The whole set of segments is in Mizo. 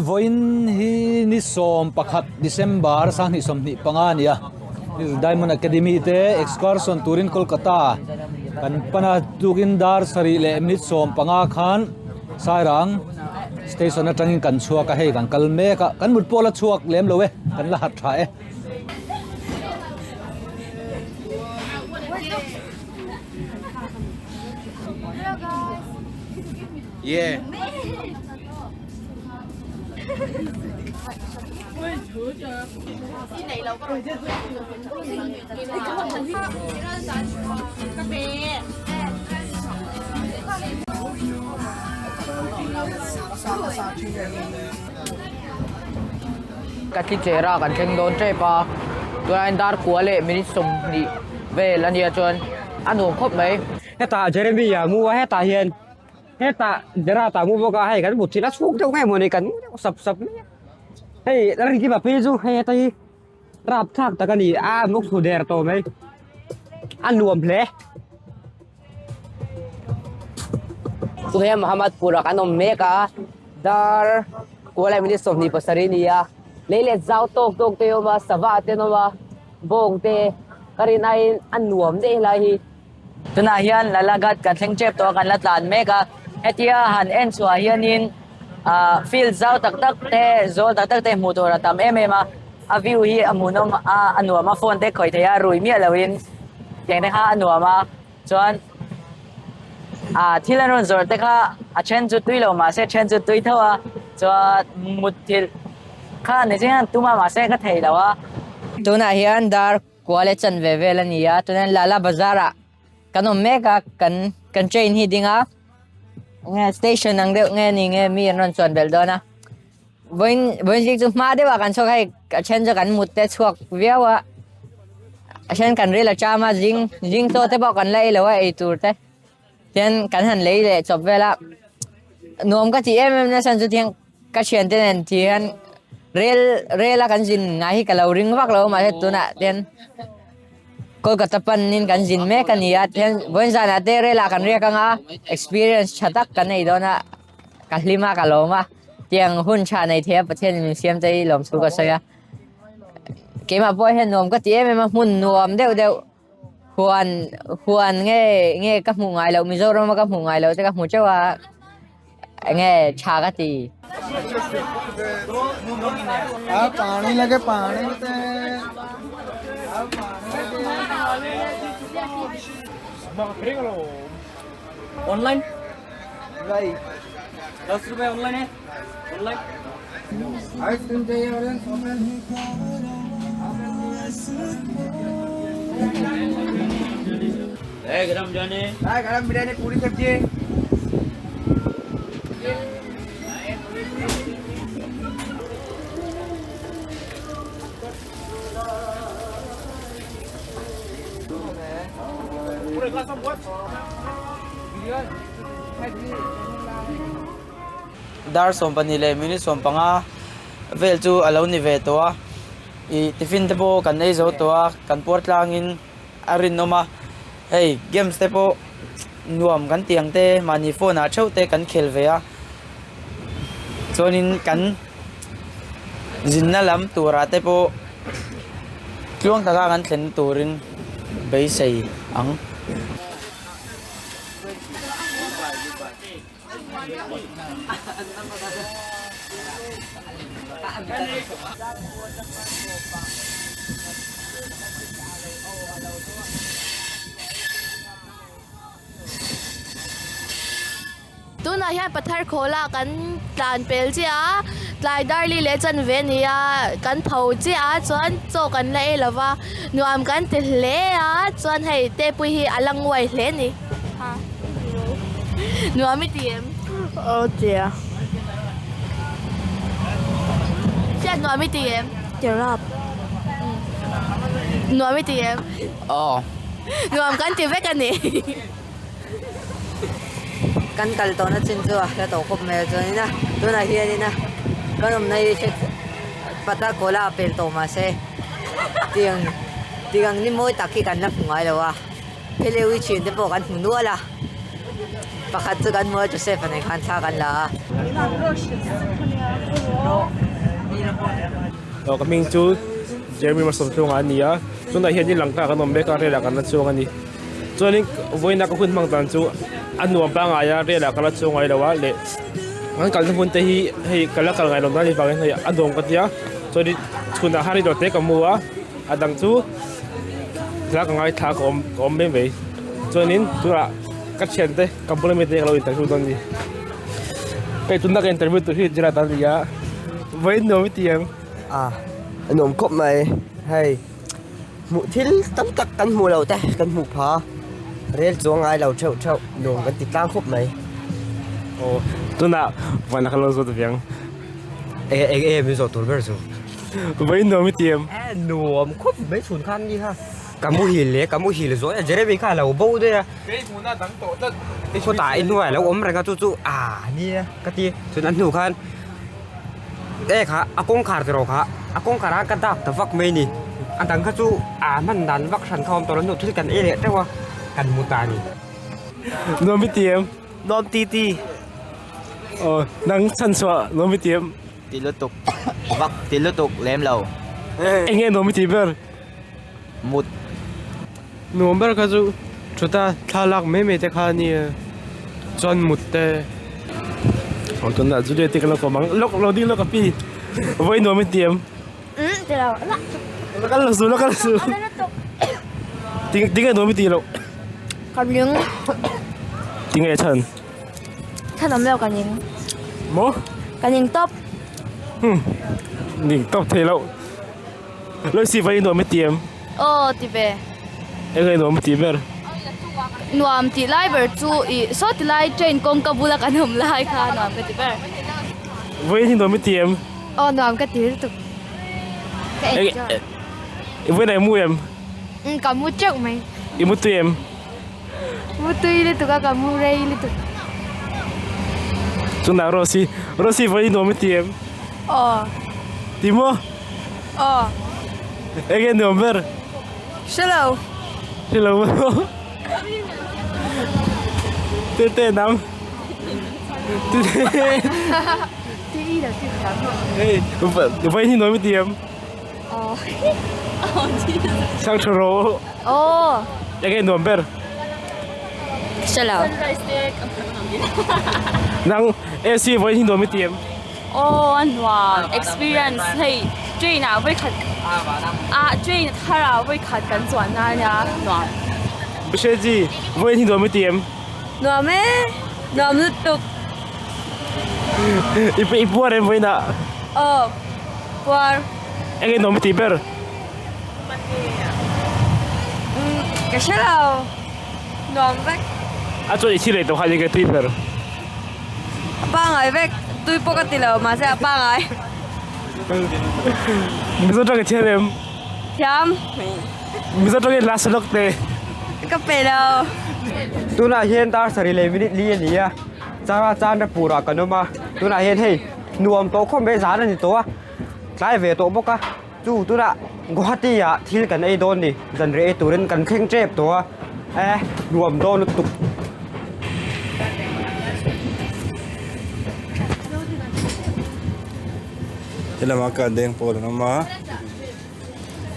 Vawiin hi ni 11 December 2025 a ni a, Diamond Academy te excursion turin Kolkata kan pan a, tukin dar sarih leh minute 15 khan Sairang station atangin kan chhuak a, hei kan kal mek a, kan mut pawh la chhuak lem lo e, kan la harh tha e. Yeah. Ka thi chera kan thleng dawn tep a, tunah dar kua leh minute 20 vel a nia chuan a nuam khawp mai. Hetah Jeremy a mu a, hetah hian hetah Gerard a mu bawk a, hei kan mut thin a chhuk deuh nge mawni kan mu deuh sap sap mai a, hei Lalrinkim a phei chu hei heta hi rapthlak tak a ni a muk thlu der tawh mai a nuam hle. Tunah hian Muhammadpur ah kan awm mek a, dar kua leh minute 27 a ni a, lei leh zau tawk tawk te a awm a, sava te an awm a, bawng te ka rin aiin a nuam daih helai hi. Tunah hian Lalaghat kan thleng tep tawh a, kan la tlan mek a, hetia han en chhuah hianin ah field zau tak tak te zawl tak tak te hmuh tur a tam em em a, a view hi a hmuhnawm a a nuam a phone te khawih theih a rui miah loin tiang te kha a nuam a chuan ah thil an rawn zawrh te kha a then chu tui lo mahse then chu tui tho a chuan mutthilh kha ni chiang hian tum a mahse ka thei lo a. Tunah hian dar kua leh chanve vel a ni a tunah hian Lala Bazar ah kan awm mek a kan kan train hi ding a nge station ang deuh nge ni nge mi an rawn chuan belh dawn a vawiin vawiin zing chu hma deuh ah kan chhuak a hei a then chu kan mut te chhuak viau a a then kan ril a cham a zing zing chaw te pawh kan la ei lo a ei tur te tian kan han lei leh chawp vel a nuam ka tih em em nasa chu tiang ka thiante nen ti hian rel rel a kan zin ngai hi ka lo ring vak lo a mahse tunah tian. Kolkata panin kan zin mek a ni a tihian vawiin zanah te rel ah kan riak ang a experience tha tak kan nei dawn a ka hlim a ka lawm a tiang hun tha nei thei a Pathian in min siam te hi lawmthu ka sawi a keimah pawh hian nuam ka ti em em a hmun nuam deuh deuh huan huan nge nge ka hmuh ngai loh Mizoram a ka hmuh ngai loh te ka hmu teuh a enge tha ka ti. Online 10 rupiah online hai online Dar 12 leh minute 15 vel chu a lo ni ve tawh a ih tiffin te pawh kan ei zo tawh a kan puar tlangin a rinawm a hei games te pawh nuam kan tih ang te mahni phone ah theuh te kan khel ve a chuanin kan zinna lam turah te pawh tluang taka kan thlen turin beisei ang. Tunah hian Pathar Khawla kan tlan pel chiah a, tlai darli leh chanve a ni a, kan tho chiah a chuan chaw kan la ei lova, nuam kan ti hle a, chuan hei tepui hi a la nguai hle a ni. Nuam i ti em? Aw tia. Hriat nuam i ti em? Ti rap. Nuam i ti em? Aw. Nuam kan ti vek a ni. Kan kal tawhna chin chu a hla tawh khawp mai a chuanin a tunah hianin a kan awmna hi hre pata kawla a pel tawh mahse tiang tiang ni mawi tak hi kan la hmu ngai lo a. Heleu i thiante pawh kan hmu nual a. Pakhat chu kan hmu a Joseph a nen khan thla kan la a. Aw ka hming chu Jeremy Malsawmtluanga a ni a, tunah hian in langkah kan awm mek a rel ah kan la chuang a ni. Chuanin vawiina ka hun hmang dan chu a nuam pangngai a rel ah ka la chuang ngai lo a leh kan kalna hmun te hi hei ka la kal ngai lo nan avangin hei a nuam ka tia chuanin chhunah khan rei te ka mu a a dang chu thla ka ngaithla ka awm ka awm mai mai chuanin tunah ka thiante ka bula mite ka lo interview dawn a ni hei tuna ka interview tur hi Gerard a ni a vawiin nuam i ti em? A nuam khawp mai hei. Hmuh thil tam tak kan hmuh loh te kan hmuh pha a, rel chuang ngai lo theuh theuh nuam kan ti tlang khawp mai. Aw tunah van a ka lo zawt ve ang. Eng eng em i zawh tur ber chu? Vawiin nuam i ti em? E nuam khawp mai chhun khan ni kha. Ka muhil leh ka muhil zawh e Jeremy kha a lo bo daih a. Kei hmuhna dang tawh tlat. Khawtah i hnuaiah a lo awm reng a chu chu a nia ka ti. Chun a hnu khan E kha a kawngkhar tiraw kha a kawngkhar a ka dak ta vak mai ni a dang kha chu a hman dan vak hran kha awm tawh lo hnu thil kan ei leh teuh a kan hmu ta a ni. Nuam i ti em? Nuam ti ti. Aw nang chhan chhuah nuam i ti em? Ti lutuk vak ti lutuk lem lo. Eng nge nuam i ti ber? Mut. Nuam ber kha chu thuta thlalak mai mai te kha a nia chuan mut te aw tunah Juliet te ka lo kawm ang lawk lo ding lawk a pi vawi nuam i ti em? Umm ti lo la kal lo su la kal lo su tinge nuam i tih loh? Ka ring tinge chhan? Chhan awm lo ka ning maw? Ka ning tawp hmm ning tawp thei loh. Loisi vawi nuam i ti em? Aw ti ve. Eng nge nuam i tih ber? Nuam tih lai ber chu i saw ti lai train kawngka bula kan awm lai kha nuam ka ti ber. Vawiin hi nuam i ti em? Aw nuam ka ti lutuk. Ka enjoy. Vawiin ah i mu em? Umm ka mu teuh mai. I mu tui em? Mu tui lutuk a ka mu rei lutuk. Chunah Rosy, Rosy vawiin nuam i ti em? Aw. Ti maw? Aw. Enge nuam ber? Hre lo. Hre lo maw? Te te nang. Te te. Te i lo ti thiam maw? Hei, vawiin hi nuam i ti em? Aw. Sang tha rawh. Aw. Enge nuam ber? Hre lo. Nang AC vawiin hi nuam i ti em? Aw a nuam experience hei train ah vawikhat ah train thar ah vawikhat kan chuan na ania nuam. Bishreji vawiin hi nuam i ti em? Nuam e, nuam lutuk. I i puar em vawiin ah? Aw puar. Enge nuam i tih ber? Umm ka hre lo nuam vek. A chuan i thil ei tawh khan enge tui ber? A pangai vek, tui pawh ka ti lo mahse a pangai. Mizo tawng i thiam em? Thiam. Mizo tawng i hla salawk te. Ka pe lo. Tunah hian dar sarih leh minute li a ni a, changa Chandrapur ah kan awm a, tunah hian hei nuam tawh khawp mai zan a ni tawh a, tlai ve tawh bawk a, chu tunah Guwahati ah thil kan ei dawn ni, zanriah ei turin kan thleng tep tawh a, e nuam dawn lutuk. Helama ka deng pawl an awm a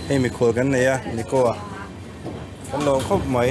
hei mikhual kan nei a Nico a kan lawm khawp mai.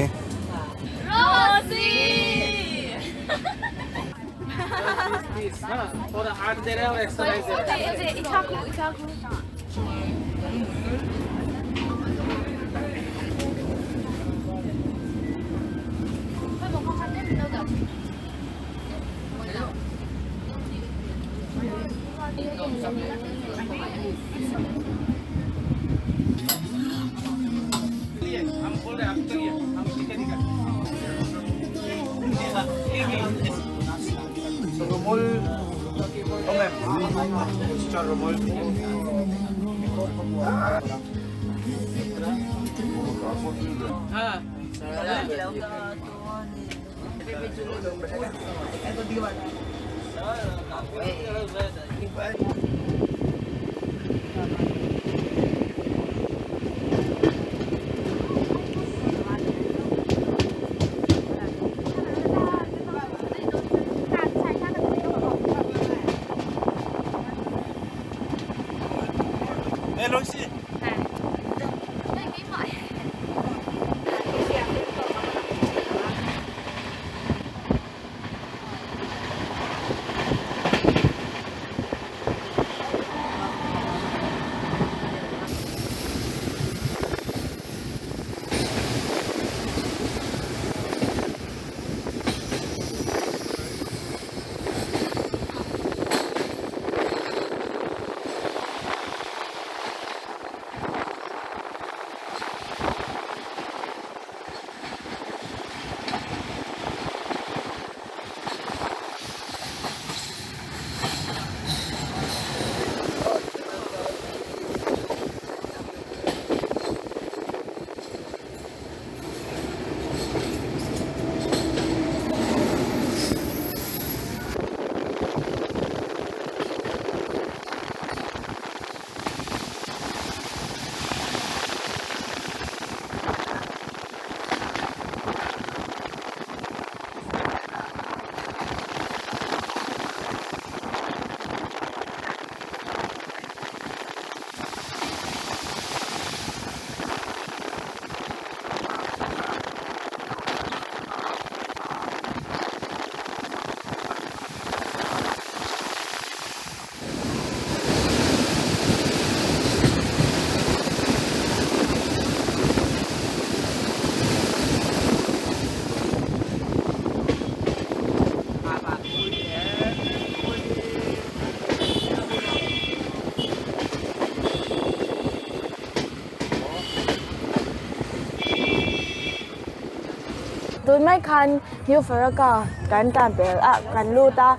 Tun mai khan New Farakka kan tlan pel a kan lut a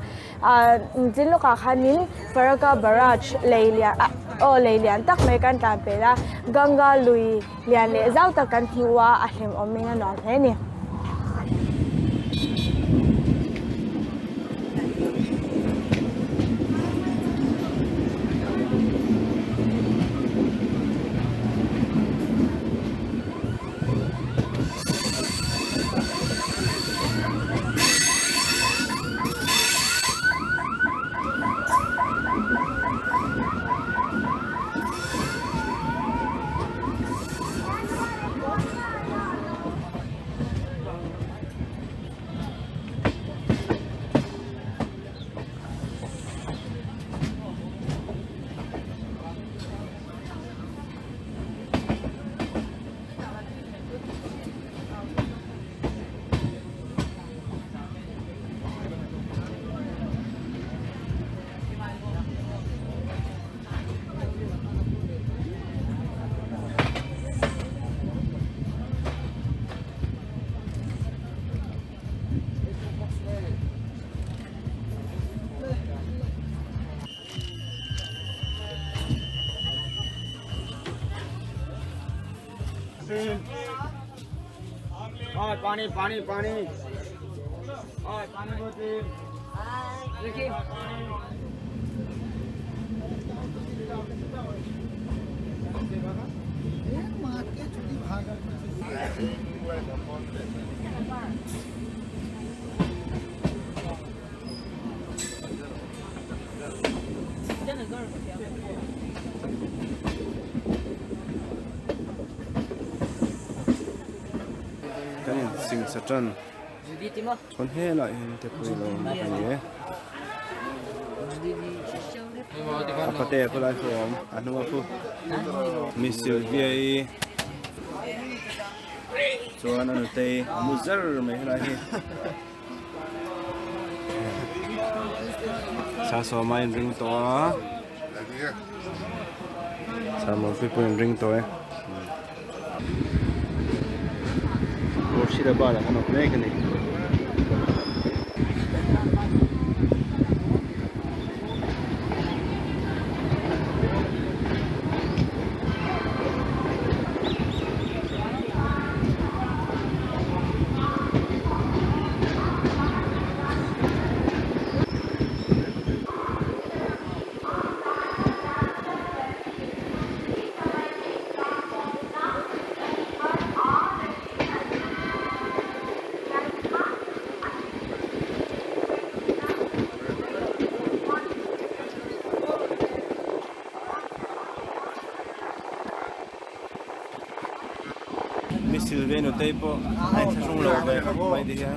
ah chin lawkah khanin Farakka Barrage lei lian ah aw lei lian tak mai kan tlan pel a Ganga lui lian leh zau tak kan hmu a a hlimawm in a nuam hle a ni. Kan in singsa tan chuan helai hian te pawh ilo awm bawk a ni e a pate a khawlai pawh a awm a hnung a khu miss Sylvia i chuan a nutei a mu zer mai helai hi. Sa sawm a inring tawh a Samuel pawh inring tawh e Murshidabad ah kan awm mek a ni. Sylvia nutei pawh a inthlahrung lo ve khawp mai ti hian.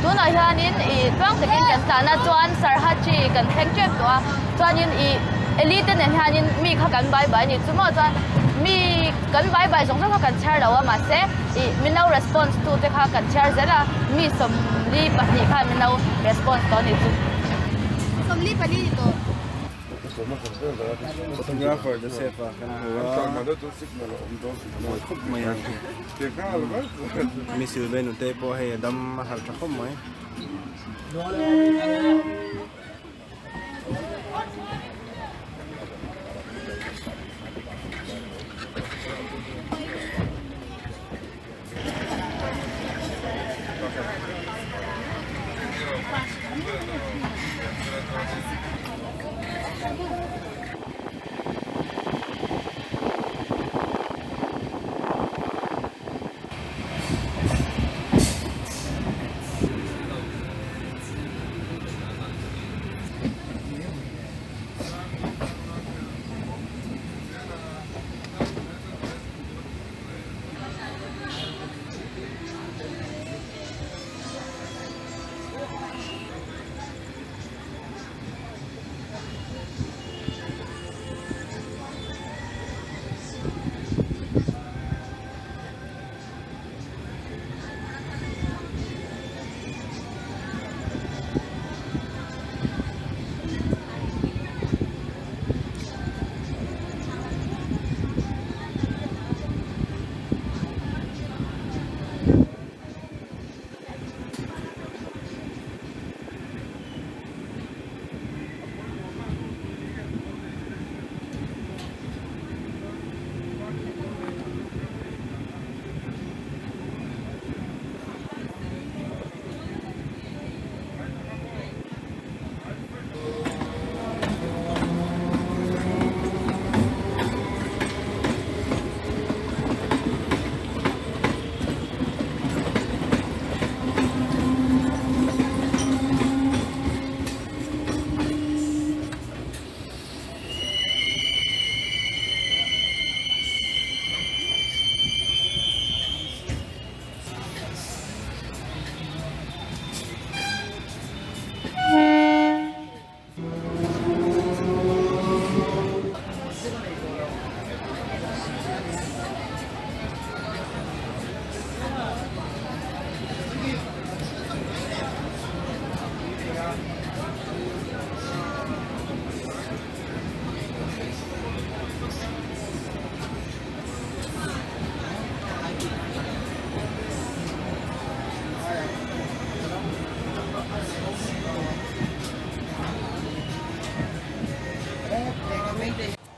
Tunah hianin ih tluang takin kan tlan a chuan Sarhachi kan thleng tep tawh a chuanin ih Eli te nen hianin mi kha kan bai bai a ni chu maw chuan mi kan bai bai zawng zawng kha kan chhiar lo a mahse ih min lo response tu te kha kan chhiar zel a mi 42 khan min lo response tawh a ni chu. 44 ni tawh. Photographer Joseph a kan hmu a mawi khawp mai a mi Sylvia nute pawh hei a dam a harh tha khawp mai.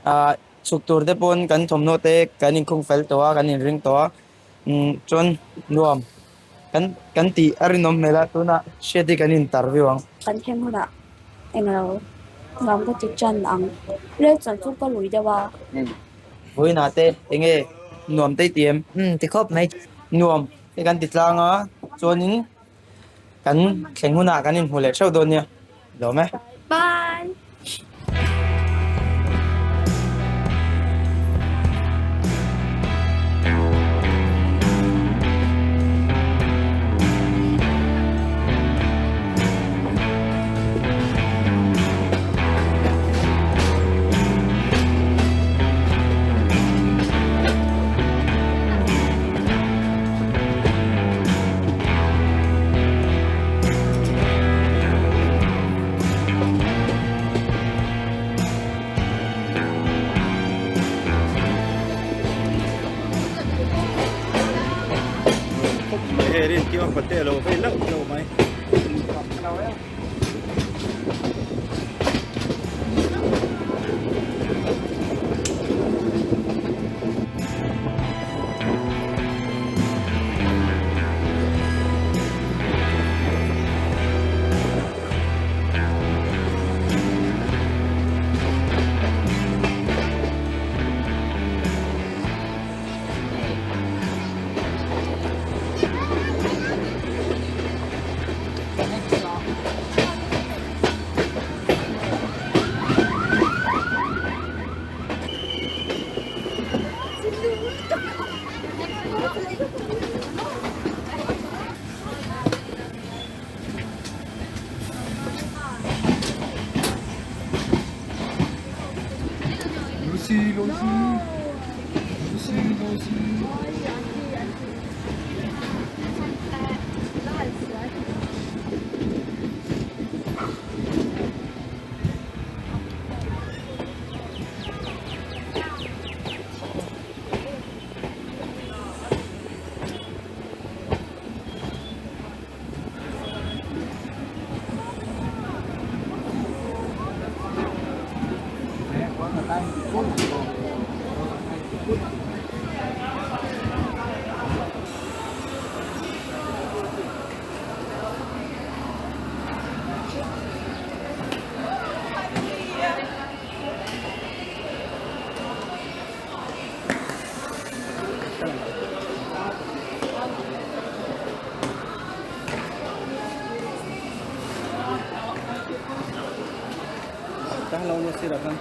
Ah chhuk tur te pawn kan thawmhnaw te kan inkhung fel tawh a kan inring tawh a umm chuan nuam kan kan tih a rinawm hmel a tunah hriat hi kan interview ang. Kan thleng hunah englo nuam ka ti tan ang rel chuan chu ka lui deuh a. Vawiinah te enge nuam te i ti em? Umm ti khawp mai. Nuam te kan ti tlang a chuanin kan thleng hunah kan inhmu leh theuh dawn nia. Lawm e. Bye. Hei rin kima pate lo vei lauh lauh mai. Tahan lo nia sirah khan.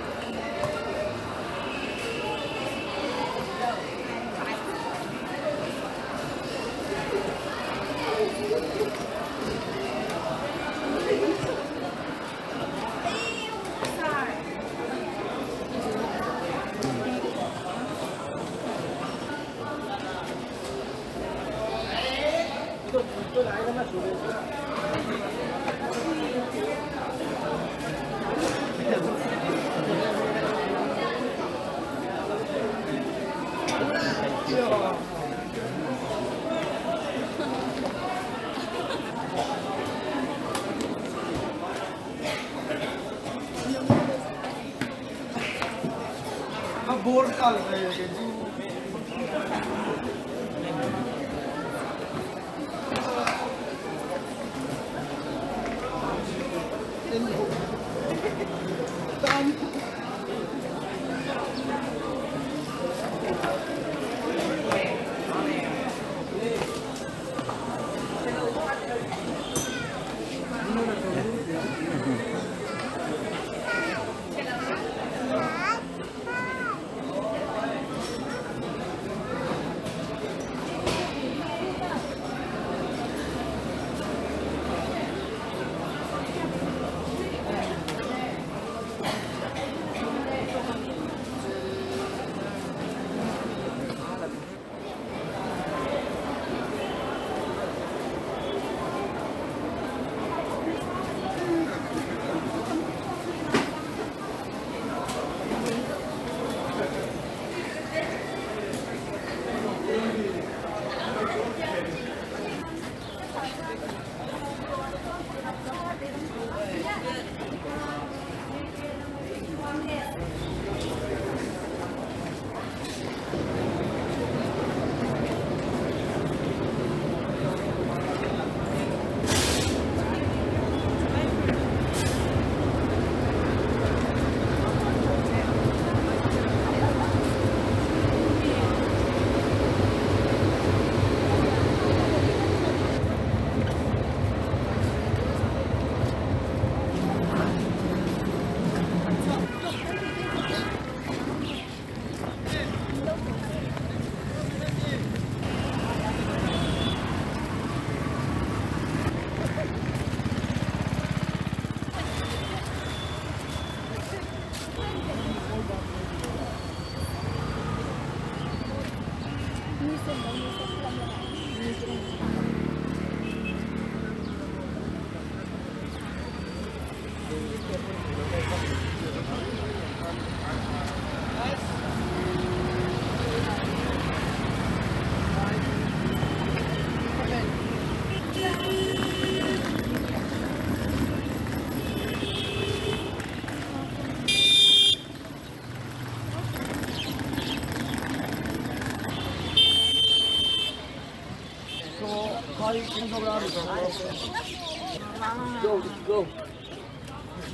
Go, go.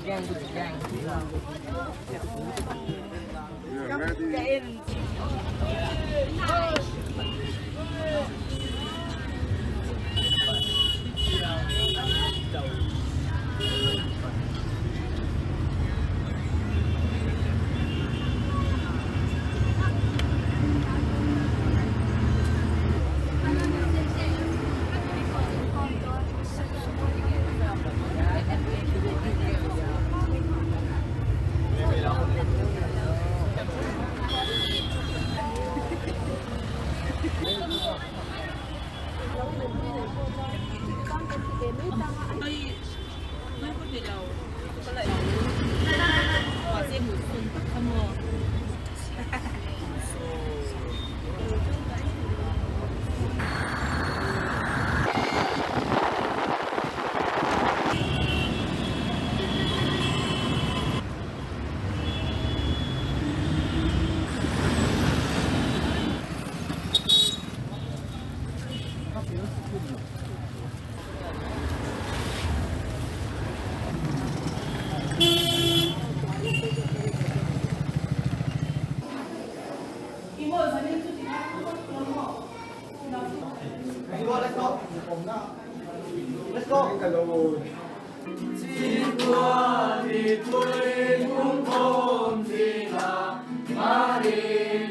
Gang, gang. Ready. Let's go. Let's go. Chhingkua mipui pungkhawm zingah Maria.